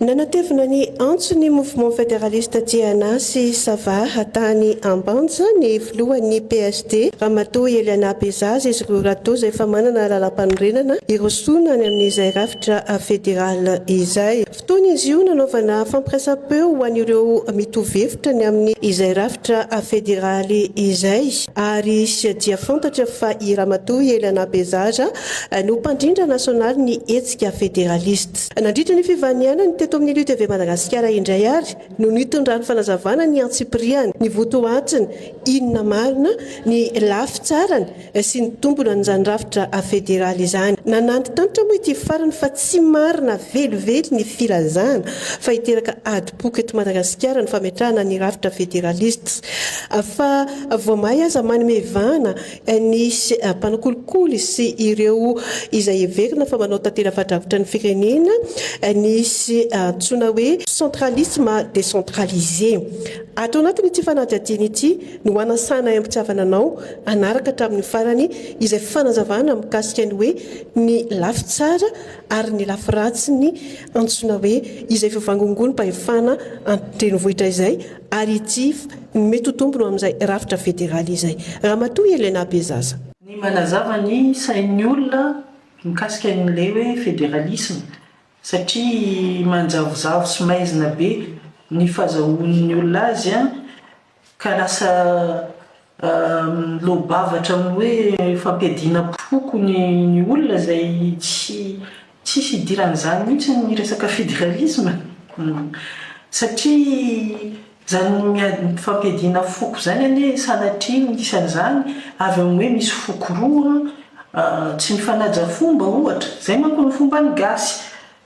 Nanatevina ny antson'ny Mouvement Fédéraliste Tiana sy Sava tany Ambanja ny filohan'ny PSD, Ramatoa Eliana Bezaza, izy roa rahateo izay efa manana lalàmpanorenana hirosoana any amin'izay rafitra federaly izay. Fotoana izy io nanaovana fampiraisam-peo ho an'ireo mitovy hevitra ny amin'ny izay rafitra federaly izay ary dia fantatra fa i Ramatoa Eliana Bezaza no mpandrindra nasionaly ny hetsika federalista. Nandritra ny fivahinianany teto amin'ny Lutte Madagasikara indray ary no nitondrany fanazavana ny antsipiriany, ny votoatiny, inona marina ny lafy tsarany sy ny tombony an'izany rafitra federaly izany. Nanantitrantitra moa ity farany fa tsy marina velively ny filazana fa hiteraka adim-poko eto Madagasikara ny fametrahana ny rafitra federalista fa vao may aza manome vahana ny mpanao kolikoly sy ireo izay heverina fa manao tantera-fadravitra ny firenena ny antsoina hoe centralisme décentralisé. Ato anatin'ity fanadihadiana ity no hanasanay am-pitiavana anao hanaraka hatramin'ny farany izay fanazavana mikasika ny hoe ny lafy tsara ary ny lafy ratsin'ny antsoina hoe izay fivangongoam-pahefana an-drenivohitra izay ary ity ny mety ho tombony ho amin'izay rafitra federaly izay. Ramatoa Helena Bezaza. Ny manazava ny sain'ny olona mikasika an'ilay hoe federalisme satria manjavozavo sy maizina be ny fazahoan'ny olona azy ka lasa miloa-bava hatramin'ny hoe fampiadiana foko ny olona izay tsy tsisy idiran'izany mihitsy ny resaka federalisme satria izany miady fampiadiana foko izany anie sanatria ny isan'izany avy amin'ny hoe misy foko roa tsy mifanaja fomba ohatra, izay manko ny fomban'ny gasy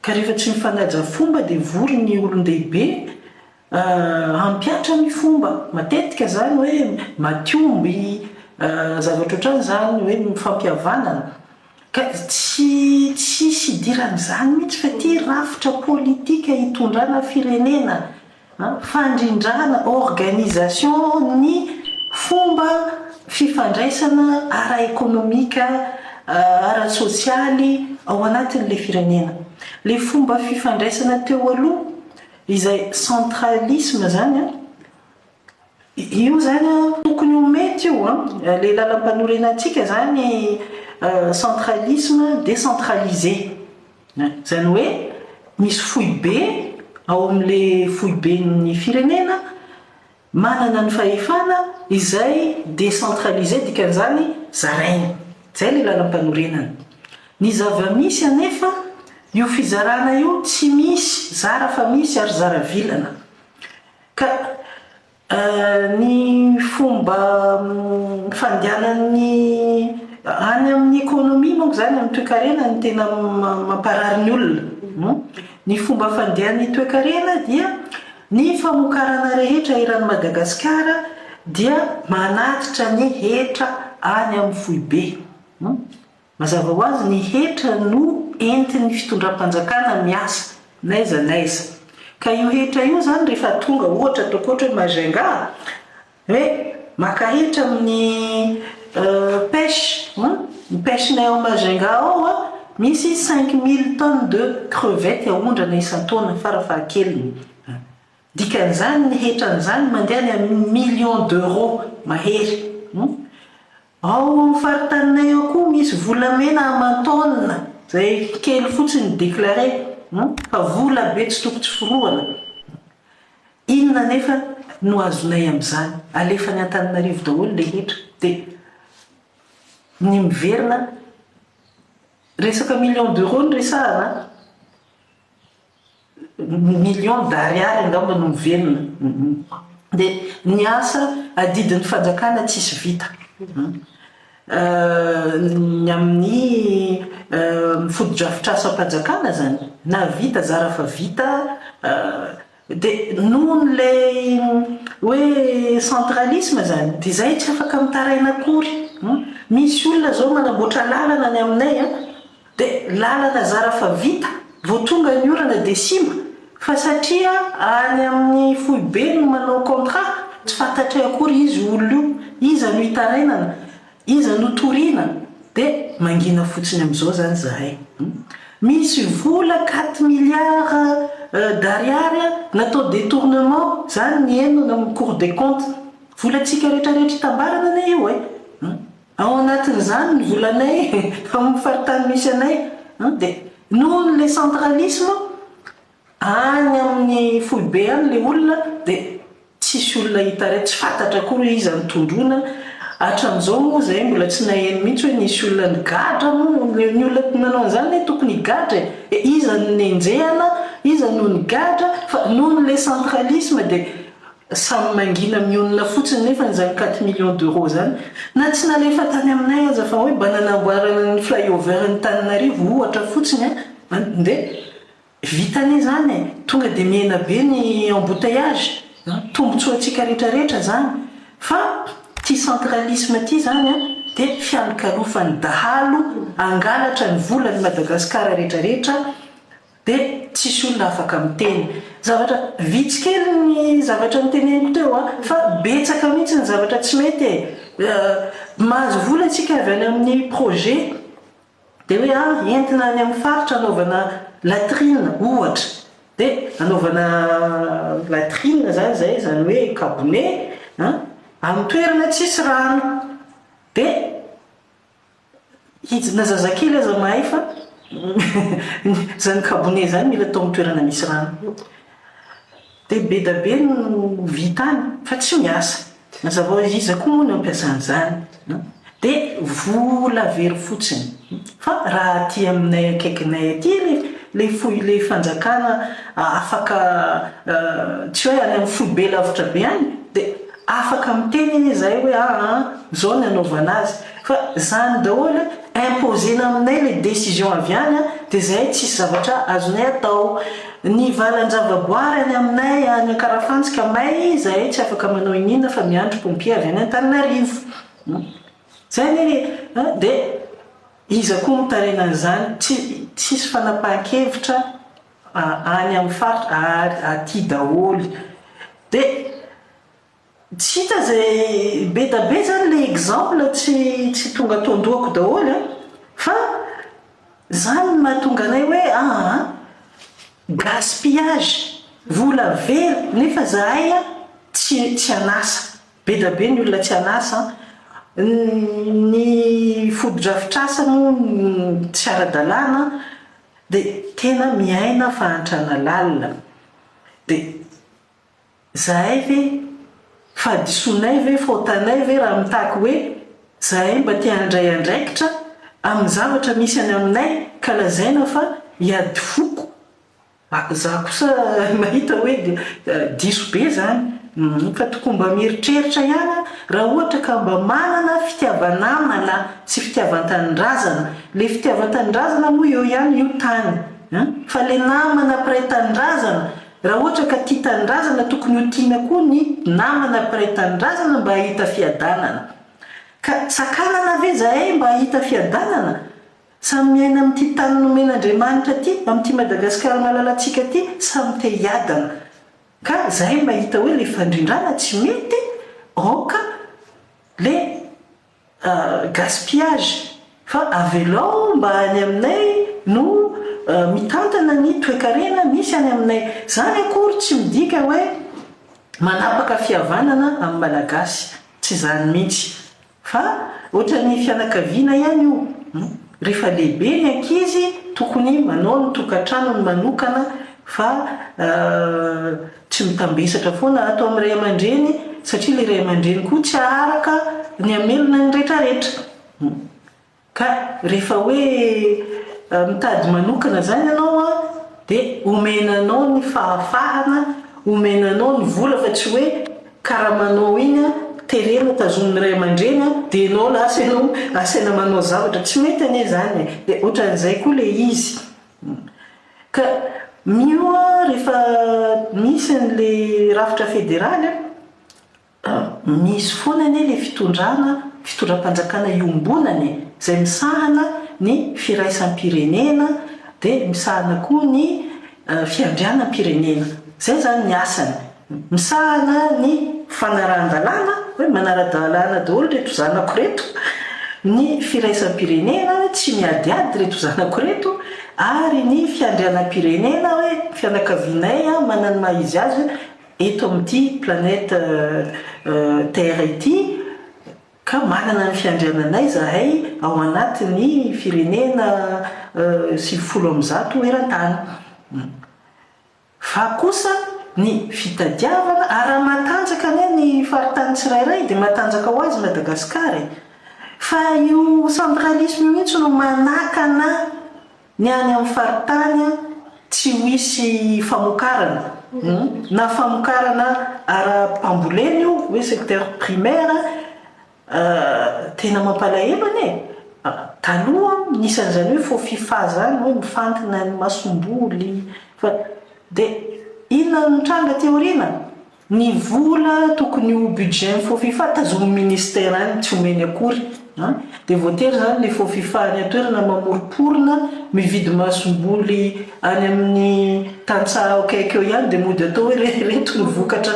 ka rehefa tsy mifanaja fomba dia vory ny olon-dehibe Hampihatra ny fomba. Matetika izany hoe matiomby zavatra ohatrany izany hoe ny fampihavanana. Ka tsy tsisy idiran'izany mihitsy fa ity rafitra politika hitondrana firenena, fandrindrana, organisation ny fomba fifandraisana ara-ekonomika, ara-tsosialy ao anatin'ilay firenena. Ilay fomba fifandraisana teo aloha Izay centralisme zany an, io zany an tokony ho mety io an, le lalam-panorenantsika zany centralisme décentralisé, zany hoe misy foibe ao amin'le foiben'ny firenena Manana ny fahefana izay décentralisé dikan'izany zaraina. Izay ilay lalam-panorenana. Ny zava-misy anefa, io fizarana io tsy misy, zara fa misy ary zara vilana. Ka ny fomba fandehanan'ny any amin'ny économie manko izany, amin'ny toekarena no tena mamparary ny olona. Ny fomba fandehan'ny toekarena dia Ny famokarana rehetra eran'i Madagasikara dia manatitra ny hetra any amin'ny foibe. Mazava ho azy ny hetra no entin'ny fitondram-panjakana miasa n'aiza n'aiza. Ka io hetra io izany rehefa tonga ohatra ataoko ohatra hoe Majunga, Hoe maka hetra amin'ny pêche, ny pêche-nay ao Majunga ao an, misy 5000 tonnes de crevettes aondrana isan-taona farafahakeliny. Dikan'izany ny hetran'izany mandeha any amin'ny millions d'euros mahery. Ao amin'ny faritaninay ao koa misy volamena aman-taonina, izay kely fotsiny déclaré, fa vola be tsy toko tsy forohana. Inona anefa no azonay amin'izany? Alefa any Antananarivo daholo ilay hetra dia ny miverina, resaka millions d'euros no resahana an! Millions d'ariary angamba no miverina. Dia ny asa adidin'ny fanjakana tsisy vita. Ny amin'ny fotodrafitrasam-panjakana izany na vita zara fa vita Dia noho ilay hoe centralisme izany dia izahay tsy afaka mitaraina akory. Misy olona izao manamboatra lalana any aminay an, dia lalana zara fa vita, vao tonga ny orana dia simba, fa satria any amin'ny foibe no manao contrat, tsy fantatray akory izy io olona io, iza no itarainana, iza no toriana, dia mangina fotsiny amin'izao izany izahay. Misy vola quatre milliards. d'ariary natao détournement, zany ny heno amin'ny Cour des comptes. Volantsika rehetrarehetra itambarana anie io e! Ao anatin'izany ny volanay amin'ny faritany misy anay dia noho ny le centralisme any amin'ny foibe any le olona dia tsisy olona hita tsy fantatra akory hoe iza no tondroina. Hatramin'izao moa izahay mbola tsy naheno mihitsy hoe nisy olona nigadra moa, ny olona nanao an'izany anie tokony higadra e! E iza no nenjehana, iza no nigadra fa noho ny le centralisme dia Samy mangina mionona fotsiny nefa izany quatre millions d'euros izany na tsy nalefa tany aminay aza fa hoe mba nanamboarana ny fly-over ny Tananarivo ohatra fotsiny an dia vita anie izany e! Tonga dia mihena be ny embouteillage an! Tombotsoantsika rehetra rehetra izany fa ity centralisme ity izany an dia fialokalofan'ny dahalo hangalatra ny volan'i Madagasikara rehetra rehetra Dia tsisy olona afaka miteny. Zavatra vitsy kely ny zavatra noteneniko teo a, fa betsaka mihitsy ny zavatra tsy mety e. Mahazo vola isika avy any amin'ny projet, dia hoe ah entina any amin'ny faritra anaovana latrine ohatra. Dia anaovana latrine izany izay, izany hoe kabone an, amin'ny toerana tsisy rano. Dia Hijina zazakely aza mahay fa zany kabone zany mila atao amin'ny toerana misy rano. Dia be da be no vita any fa tsy miasa. Mazava ho azy iza koa moa no hampiasa an'izany. Dia vola very fotsiny. Fa raha aty aminay akaikinay aty le le foy le fanjakana afaka tsy hoe any amin'ny foibe lavitra be any dia afaka miteny anie izahay hoe aa izao ny anaovana azy. Fa zany daholo imposer-na aminay le décision avy any dia zahay tsisy zavatra azonay atao. Ny valan-javaboary any aminay any Ankarafantsika may zahay tsy afaka manao ininona fa miandry pompier avy any Antananarivo. Zay anie le dia iza koa mitaraina an'izany? Tsy tsisy fanapahan-kevitra any amin'ny faritra ary aty daholo. Dia Tsy hita izay be da be zany le exemple tsy tsy tonga ato an-dohako daholo an! Fa zany no mahatonga anay hoe aa gaspillage, vola very nefa zahay an tsy tsy an'asa, be da be ny olona tsy an'asa an, ny fotodrafitrasa moa tsy ara-dalàna dia tena miaina fahantrana lalina dia Zahay ve? Fahadisoanay ve, faotanay ve raha mitaky hoe zahay mba te handray andraikitra amin'ny zavatra misy any aminay ka lazaina fa hiady foko? Za kosa mahita hoe diso be zany fa tokony mba mieritreritra ihany raha ohatra ka mba manana fitiava-namana sy fitiavan-tanindrazana. Le fitiavan-tanindrazana moa eo ihany io tany fa le namana mpiray tanindrazana Raha ohatra ka tia tanindrazana tokony ho tiana koa ny namana mpiray tanindrazana mba hahita fiadanana. Ka sakanana ve zahay mba hahita fiadanana? Samy miaina amin'ity tany nomen'Andriamanitra ity, amin'ity Madagasikara malalantsika ity, samy te hiadana. Ka zahay mahita hoe le fandrindrana tsy mety, aoka le Gaspillage fa avelao mba any aminay no mitantana ny toekarena misy any aminay. Zany akory tsy midika hoe manapaka fihavanana amin'ny Malagasy, tsy zany mihitsy fa ohatran'ny fianakaviana ihany io, rehefa lehibe ny ankizy tokony manao ny tokantranony manokana fa Tsy mitambesatra foana ato amin'ny ray aman-dreny satria ilay ray aman-dreny koa tsy haharaka ny hamelona ny retraretra. Ka rehefa hoe mitady manokana izany ianao an, dia omena anao ny fahafahana, omena anao ny vola fa tsy hoe karamanao iny an, terena tazomin'ny ray aman-dreny an, dia ianao lasa ianao asaina manao zavatra. Tsy mety anie izany e. Dia ohatran'izay koa ilay izy. Ka mino aho rehefa misy an'le rafitra federaly an, misy foana anie le fitondrana, fitondram-panjakana iombonana e, izay misahana ny firaisam-pirenena dia misahana koa ny fiandrianam-pirenena. Izay izany ny asany. Misahana ny fanarahan-dalàna, hoe manara-dalàna daholo ireto zanako ireto, ny firaisam-pirenena, tsy miadiady ireto zanako ireto, ary ny fiandrianam-pirenena hoe fianakavianay manana ny maha izy azy eto amin'ity planète terre ity ka manana ny fiandriananay izahay ao anatin'ny firenena 190 eran-tany. Fa kosa ny fitadiavana, ary raha matanjaka anie ny faritany tsirairay dia matanjaka ho azy Madagascar e! Fa io centralisme io mihitsy no manakana ny any amin'ny faritany tsy ho hisy famokarana, na famokarana ara-pambolena io hoe secteur primaire, Tena mampalahelo anie e! Taloha nisy an'izany hoe FOFIFA zany hoe mifantina ny masomboly fa dia inona no nitranga aty aoriana? Ny vola tokony ho budget ny FOFIFA tazomin'ny ministère any tsy omeny akory an! Dia voatery izany ilay FOFIFA any an-toerana mamoromporona mividy masomboly any amin'ny tantsaha akaiky eo ihany dia mody atao hoe reto ny vokatra.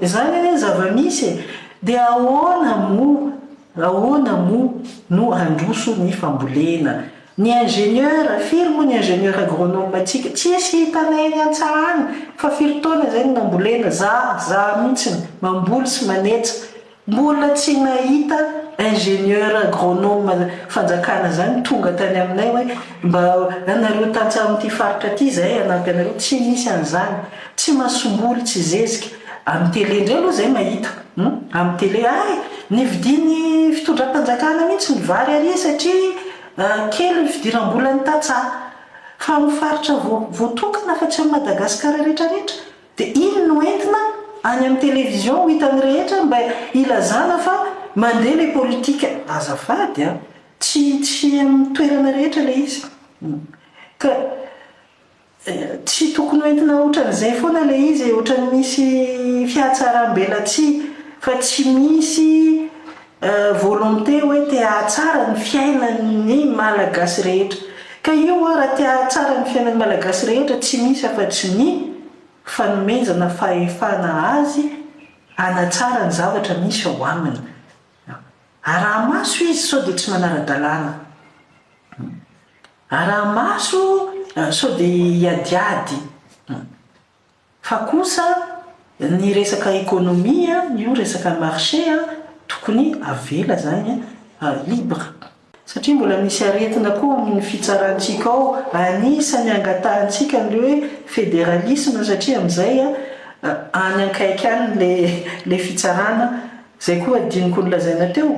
Izany anie ny zava-misy e! Dia ahoana moa, ahoana moa no handroso ny fambolena? Ny ingénieur, firy moa ny ingénieur agronome antsika? Tsisy hitanay eny an-tsaha any fa firy taona izay no nambolena, za, za mihitsiny, mamboly sy manetsa, mbola tsy nahita ingénieur agronome fanjakana zany tonga tany aminay hoe mba anareo tantsaha amin'ity faritra ity izahay hanampy anareo, tsy misy an'izany, tsy masomboly, tsy zezika. Amin'ny télé indray aloha izay mahita hum, amin'ny télé hay nividian'ny fitondram-panjakana mihitsy ny vary ary satria kely ny fidiram-bolan'ny tantsaha. Fa amin'ny faritra voatokana fa tsy amin'i Madagasikara rehetra rehetra dia iny no entina any amin'ny télévision ho hitan'ny rehetra mba hilazana fa mandeha ilay politika. Azafady a! Tsy tsy amin'ny toerana rehetra ilay izy. Ka Tsy tokony ho entina otran'izay foana ilay izy e, otran'ny misy fihatsaram-belatsihy fa tsy misy volonté hoe te hahatsara ny fiainan'ny Malagasy rehetra. Ka io hoa raha te hahatsara ny fiainan'ny Malagasy rehetra tsy misy afa-tsy ny fanomezana fahefana azy hanatsara ny zavatra misy ao aminy. Araha-maso izy sao dia tsy manara-dalàna. Araha-maso sao dia hiadiady. Fa kosa ny resaka économie, io resaka marché tokony avela zany libre. Satria mbola misy aretina koa amin'ny fitsarantsika ao, anisan'ny angatahantsika an'ilay hoe fédéralisme satria amin'izay any ankaiky any ilay fitsarana, izay koa adinoko nolazaina teo.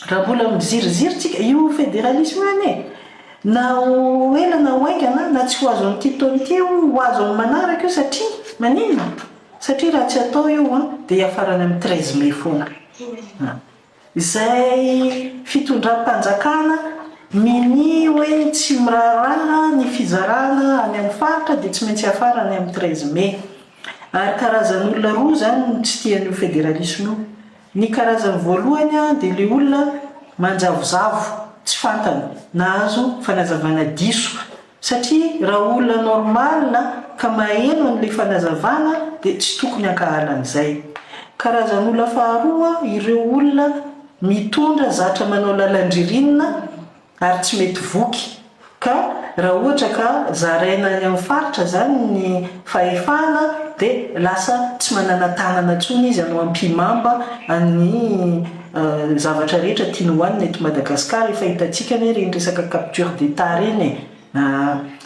Raha mbola miziriziry tsika, io federalisme io anie, na ho ela na ho haingana, na tsy ho azo amin'ity taona ity io, ho azo amin'ny manaraka io satria maninona? Satria raha tsy atao io an, dia hiafarany amin'ny 13 mai foana. Izay fitondram-panjakana minia hoe tsy miraharaha ny fizarana any amin'ny faritra dia tsy maintsy hiafara any amin'ny 13 mai. Ary karazan'olona roa izany no tsy tia an'io federalisme io. Ny karazany voalohany dia ilay olona manjavozavo, tsy fantany, nahazo fanazavana diso. Satria raha olona normal ka maheno an'ilay fanazavana dia tsy tokony hankahala an'izay. Karazan'olona faharoa ireo olona mitondra zatra manao lalan-dririnina ary tsy mety voky ka raha ohatra ka zaraina any amin'ny faritra izany ny fahefana dia lasa tsy manana tanana intsony izy hanao ampihimamba an'ny zavatra rehetra tiany hohanina eto Madagasikara, efa hitantsika anie ireny resaka capture d'Etat ireny e!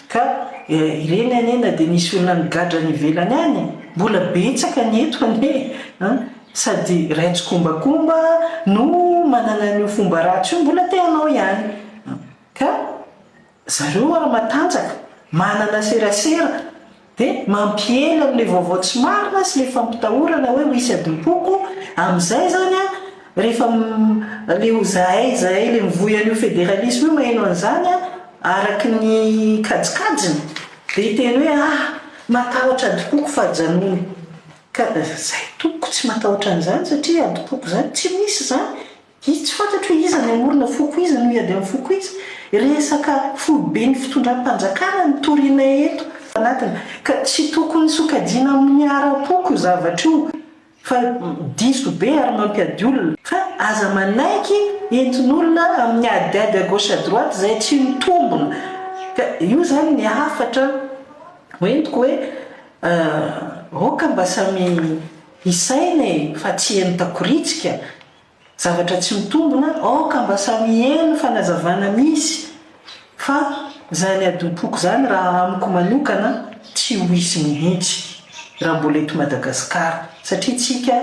ka ireny anie na dia nisy olona nigadra any ivelany any mbola betsaka ny eto anie an! Sady iray tsikombakomba no manana an'io fomba ratsy io mbola te hanao ihany. Ka zareo ary matanjaka, manana serasera dia mampiely an'ilay vaovao tsy marina sy ilay fampitahorana hoe ho hisy adim-poko, amin'izay izany an, rehefa ilay ho zahay zahay ilay mivoy an'io federalisme io maheno an'izany an, araka ny kajikajiny dia hiteny hoe ah! matahotra adim-poko fa ajanony. Ka zay tompoko tsy matahotra an'izany satria adim-poko izany tsy misy izany, izy tsy fantatro hoe iza ny hamorona foko iza no hiady amin'ny foko iza, resaka foiben'ny fitondram-panjakana no torianay eto anatiny ka tsy tokony sokajiana amin'ny ara-poko io zavatra io fa diso be ary mampiady olona. Fa aza manaiky entin'olona amin'ny adiady à gauche à droite izay tsy mitombina. Ka io izany ny hafatra hoentiko hoe aoka mba samy hisaina e, fa tsy heno takoritsika, zavatra tsy mitombina, aoka mba samy heno fanazavana misy fa izany adim-poko izany raha amiko manokana tsy ho hisy mihitsy raha mbola eto Madagasikara satria tsika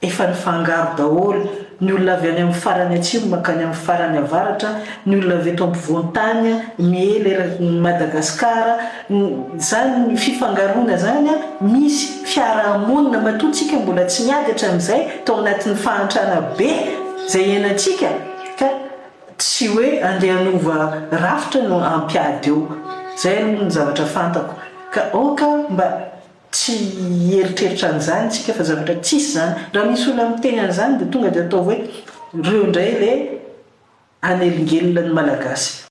Efa nifangaro daholo, ny olona avy any amin'ny farany atsimo mankany amin'ny farany avaratra, ny olona avy eto ampovoan-tany miely eraky ny Madagasikara, izany fifangaroana izany misy fiarahamonina, matoa tsika mbola tsy niady hatramin'izay tao anatin'ny fahantrana be izay iainantsika ka tsy hoe andeha hanova rafitra no hampiady eo, izay aloha ny zavatra fantako ka aoka mba Tsy hieritreritra an'izany isika fa zavatra tsisy izany. Raha misy olona miteny an'izany dia tonga dia ataovy hoe ireo indray ilay hanelingelina ny Malagasy.